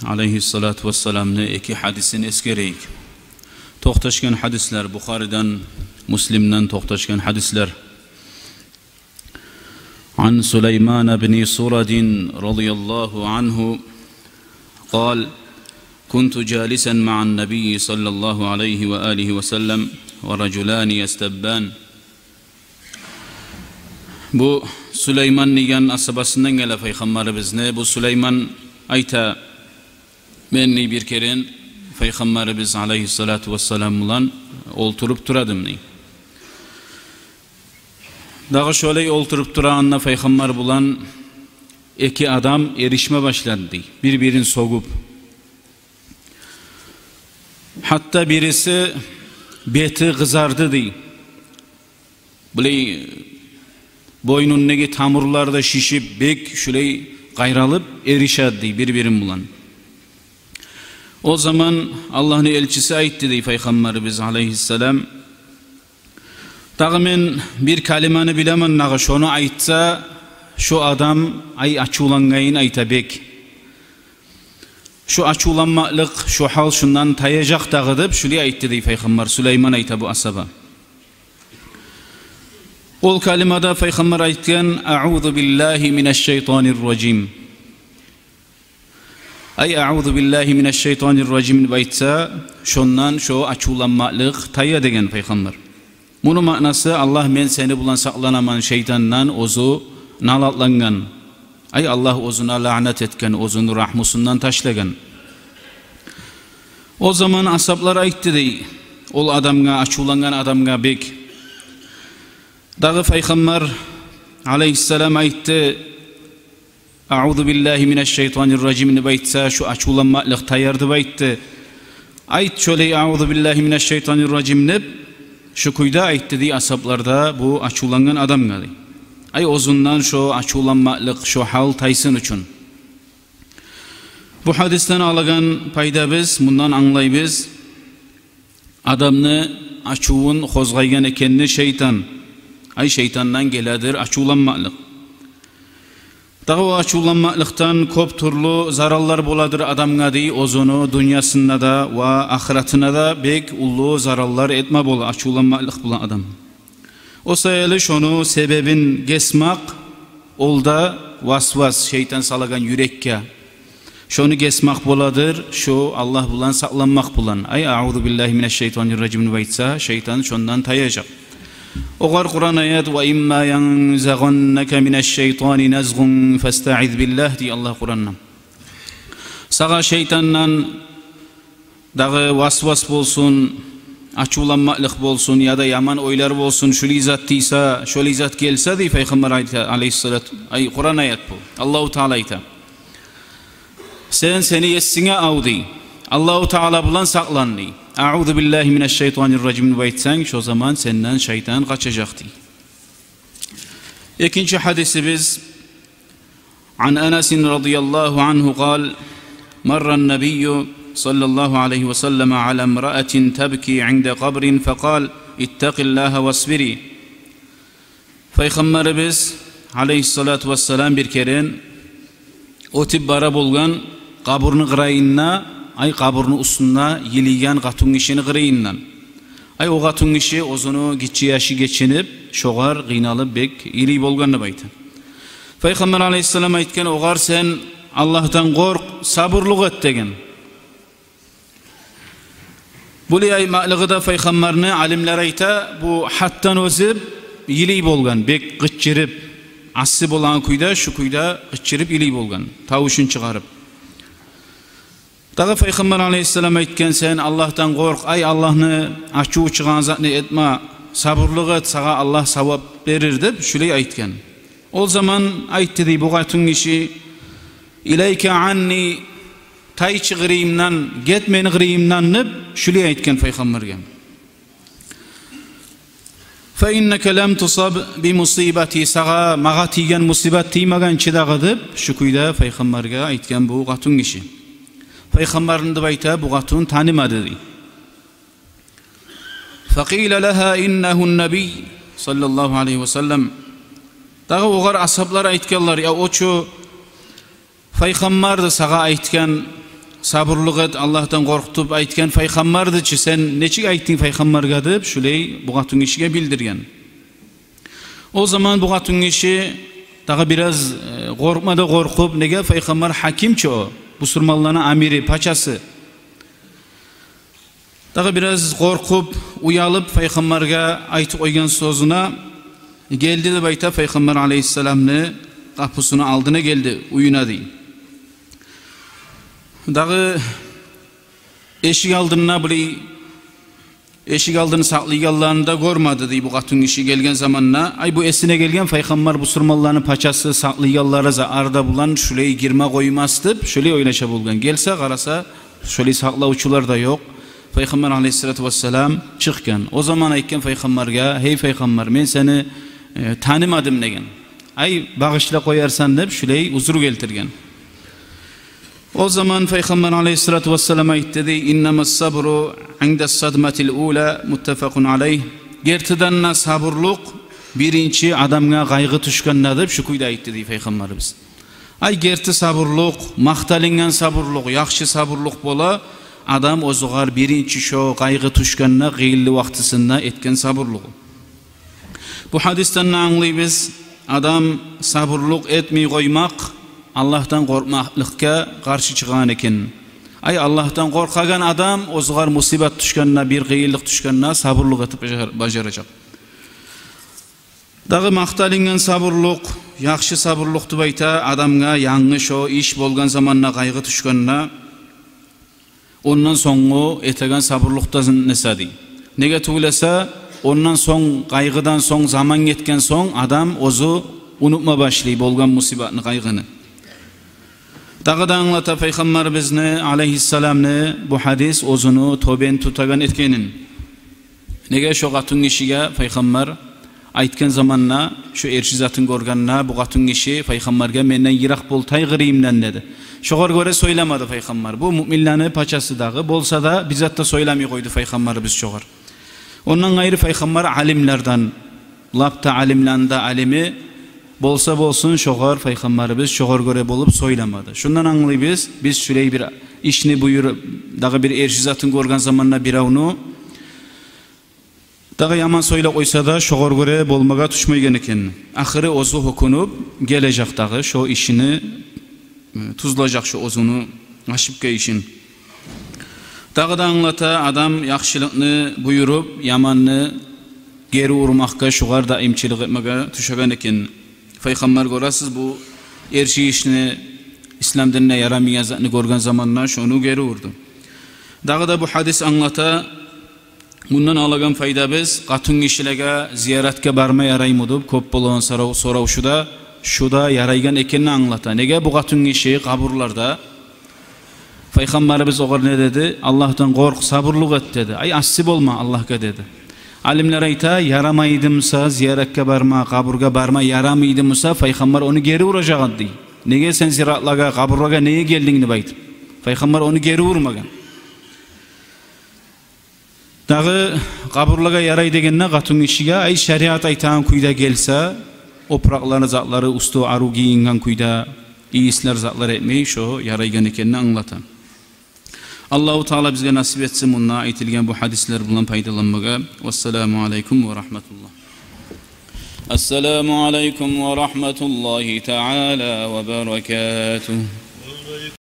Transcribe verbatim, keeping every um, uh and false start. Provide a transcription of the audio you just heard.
Алейгьиссалату вассаламны эки гьадисин эсгерейик. Токъташгъан гьадислер, Бухаридан, Муслимден токъташгъан гьадислер. عن سليمان بن سرد رضي الله عنه قال: كنت جالسا مع النبي صلى الله عليه وآله وسلم ورجلان يستبان. Бу Сулейман деген асгьабасындан геле пайхаммарыбызны. Бу Сулейман айта: «Мен, дей, бир керен пайхаммарыбыз алейгьиссалату вассалам булан олтуруп тура эдим», — дей. Дагъы шолай олтуруп турагъанда пайхаммар булан эки адам эришме башлады, дей, бир-бирин сёгюп. Гьатта бириси бети къызарды, дей. Булай бойнундагъы тамурлар да шишип, бек шулай къайралып эрише эди, дей, бир-бири булан. О заман Аллагьны элчиси айтды, дей, пайхаммарыбыз алейгьиссалам: «Дагъы мен бир калиманы билемен, дагъы шону айтса, шо адам, ай, ачувлангъанын айта бек. Шо ачувланмакълыкъ, шо гьал шондан таяжакъ дагъы», — деп шулай айтды, дей, пайхаммар. Сулейман айта, бу асгьаба. Ол калимада пайхаммар айтгъан: «أعوذ بالله من الشيطان الرجيم». Ай, «أعوذ بالله من الشيطان الرجيم» деп айтса, шондан шо ачувланмакълыкъ тая деген пайхаммар. Муну маънасы: «Аллагь, мен сени булан сакъланаман шайтандан, оьзю налатлангъан». Ай, Аллагь оьзюне лаънат этген, оьзюню рагьмусундан ташлагъан. О заман асгьаблар айтды, дей, ол адамгъа, ачувлангъан адамгъа бек. Дагъы пайхаммар алейгьиссалам айтды: «أعوذ بالله من الشيطان الرجيم» деп айтса, шо ачувланмакълыкъ таяр деп айтды. Айт шолай «أعوذ بالله من الشيطان الرجيم» деп. Шо кюйде айтды, дей, асгьаблар да бу ачувлангъан адамгъа, дей. Ай, оьзюнден шо ачувланмакълыкъ, шо гьал тайсын учун. Бу гьадисден алагъан пайдабыз, мундан англайбыз: адамны ачувун къозгъайгъан экенни шайтан. Ай, шайтандан геледир ачувланмакълыкъ. Дагъы о ачувланмакълыкъдан кёп тюрлю зараллар боладыр адамгъа, дей, оьзюню дюньясында да ва ахыратына да бек уллу зараллар этме бола ачувланмакълыкъ булан адам. О саялы шону себебин гесмакъ, ол да васвас, шайтан салагъан юрекге. Шону гесмакъ боладыр шо Аллагь булан сакъланмакъ булан. Ай, «أعوذ بالله من الشيطان الرجيم» деп айтса, шайтан шондан таяжакъ. Огъар Къуран аят: «وإما ينزغنك من الشيطان نزغ فاستعذ بالله», — дей Аллагь Къуранда. Сагъа шайтандан дагъы васвас болсун, ачувланмакълыкъ болсун яда яман ойлар болсун, шулай зат тийсе, шолай зат гелсе, дей, пайхаммар айта, алейгьиссалату, ай, Къуран аят бу. Аллагьу Таала айта: «Сен сени Есинге ав, — дей, — Аллагьу Таала булан сакълан», — дей. «أعوذ بالله من الشيطان الرجيم» деп айтсанг, шо заман сенден шайтан къачажакъ, дей. Экинчи гьадисибиз. عن أنس رضي الله عنه قال: مر النبي صلى الله عليه وسلم على امرأة تبكي عند قبر فقال: اتقي الله واصبري. Пайхаммарыбыз алейгьиссалату вассалам бир керен оьтюп бара болгъан къабурну къырыйында, ай, къабурну уьстюнде йылайгъан къатынгишини къырыйындан. Ай, о къатынгиши оьзюню гиччи яшы гечинип, шогъар къыйналып бек йылай болгъан деп айта. Пайхаммар алейгьиссалам айтгъан огъар: «Сен Аллагьдан къоркъ, сабурлукъ эт», — деген. Булай айтмакълыгъы да пайхаммарны, алимлер айта, бу гьатдан озуп йылай болгъан, бек къычырып, асси болагъан кюйде, шу кюйде къычырып йылай болгъан, тавушун чыгъарып. Дагъы пайхаммар алейгьиссалам айтгъан: «Сен Аллагьдан къоркъ, ай, Аллагьны ачуву чыгъагъан затны этме, сабурлукъ эт, сагъа Аллагь савап берир», — деп шулай айтгъан. Ол заман айтды дей бу къатынгиши: «Илайка анни, тайчы къырыйымдан, гет мени къырыйымдан», — деп шулай айтгъан пайхаммаргъа. «Фа иннака лам тусаб би мусибати, сагъа магъа тийген мусибат тиймегенчи дагъы», — деп шу кюйде пайхаммаргъа айтгъан бу къатынгиши. Пайхаммарны, деп айта, бу къатын танымады дей. Факъила лагьа иннагьу ннабий саллаллагьу алайгьи ва саллам. Дагъы огъар асгьаблар айтгъанлар: «Я, о чу пайхаммарды сагъа айтгъан, сабурлукъ эт, Аллагьдан къоркъ деп айтгъан пайхаммардыр чы, сен нечик айтдынг пайхаммаргъа?» — деп, шулай бу къатынгишиге билдирген. О заман бу къатынгиши дагъы бираз, э, къоркъма да къоркъуп, неге, пайхаммар гьаким чы о, бусурманланы амири, пачасы. Дагъы бираз къоркъуп, уялып, пайхаммаргъа айтып къойгъан сёзюне гелди деп айта, пайхаммар алейгьиссаламны къапусуну алдына гелди, уьюне дей. Дагъы эшик алдында, булай эшик алдын сакълайгъанланы да гёрмеди дей бу къатынгиши гелген заманда. Ай, бу эсине гелген, пайхаммар бусурманланы пачасы, сакълайгъанлары за арада булан шулай гирме къоймас деп, шулай ойлаша болгъан. Гелсе, къараса, шулай сакълавчулар да ёкъ. Пайхаммар алейгьиссалату вассалам чыкъгъан. О заман айтгъан пайхаммаргъа: «Гьей пайхаммар, мен сени, э, танымадым», — деген. «Ай, багъышла къоярсан», — деп, шулай узур гелтирген. О заман пайхаммар алейгьиссалату вассалам айтды дей: «Иннама ссабру инда ссадматил ула», муттафакъун алейгь. Гертиден де сабурлукъ биринчи адамгъа къайгъы тюшгенде деп, шу кюйде айтды дей пайхаммарыбыз. Ай, герти сабурлукъ, макъталынгъан сабурлукъ, яхшы сабурлукъ бола, адам оьзюгер биринчи шо къайгъы тюшгенде, къыйынлы вакътисинде этген сабурлугъу. Бу гьадисден де англайбыз, адам сабурлукъ этмей къоймакъ Аллагьдан къоркъмакълыкъгъа къаршы чыгъагъан экен. Ай, Аллагьдан къоркъагъан адам оьзюгер мусибат тюшгенде, бир къыйынлыкъ тюшгенде сабурлукъ этип бажар-, бажаражакъ. Дагъы макъталынгъан сабурлукъ, яхшы сабурлукъ деп айта адамгъа янгы шо иш болгъан заманда, къайгъы тюшгенде, ондан сонггъу этеген сабурлукъдан эсе дей. Неге тюгюл эсе, ондан сонг, къайгъыдан сонг, заман гетген сонг, адам оьзю унутма башлай болгъан мусибатны, къайгъыны. Дагъы да англата пайхаммарыбызны алейгьиссаламны бу гьадис оьзюню тёбен тутагъан экенин. Неге, шо къатынгишиге пайхаммар айтгъан заманда, шо эрши затын гёргенде, бу къатынгиши пайхаммаргъа: «Менден йыракъ бол, тай къырыйымдан», — деди. Шогъар гёре сёйлемеди пайхаммар. Бу муъминлени пачасы дагъы болса да, бир зат да сёйлемей къойду пайхаммарыбыз шогъар. Ондан къайры пайхаммар алимлерден, лап да алимлени де алими болса болсун, шогъар пайхаммарыбыз шогъар гёре болуп сёйлемеди. Шундан англайбыз биз, шулай бир ишни буюруп, дагъы бир эрши затын гёрген заманда биревню, дагъы яман сёйлеп къойса да, шогъар гёре болмагъа тюшмейген экен. Ахыры оьзю гьёкюнюп гележек дагъы шо ишини, э, тюзлежек шо оьзюню ошибка ишин. Дагъы да англата, адам яхшылыкъны буюруп, яманны гери урмакъгъа, шогъар даимчилик этмеге тюшеген экен. Пайхаммар, гёресиз, бу эрши ишни, ислам динде ярамайгъан затны гёрген заманда шону гери урду. Дагъы да бу гьадис англата, мундан алагъан пайдабыз: къатынгишилеге зияратгъа барма яраймы деп кёп болагъан сорав, сорав шу да, шу да ярайгъан экенин англата. Неге, бу къатынгиши къабурларда, пайхаммарыбыз огъар не деди? «Аллагьдан къоркъ, сабурлукъ эт», — деди. «Ай, асси болма Аллагьгъа», — деди. Алимлер айта, ярамайды буса зияратгъа барма, къабургъа барма ярамайды буса, пайхаммар ону гери уражакъ эди дей. «Неге сен зияратлагъа, къабурлагъа неге гелдинг?» — деп айтып, пайхаммар ону гери урмагъан. Дагъы къабурлагъа ярай дегенде, къатынгишиге, ай, шариат айтагъан кюйде гелсе, опуракълары, затлары уьстю арив гийинген кюйде, ийислер, затлар этмей, шо ярайгъан экенин англата. Аллагьу Таала бизге насип этсин мунда айтылгъан бу гьадислер булан пайдаланмагъа. Вассаламу алейкум ва рагьматуллагь. Ассаламу алейкум ва рагьматуллагьи таала ва баракатугь.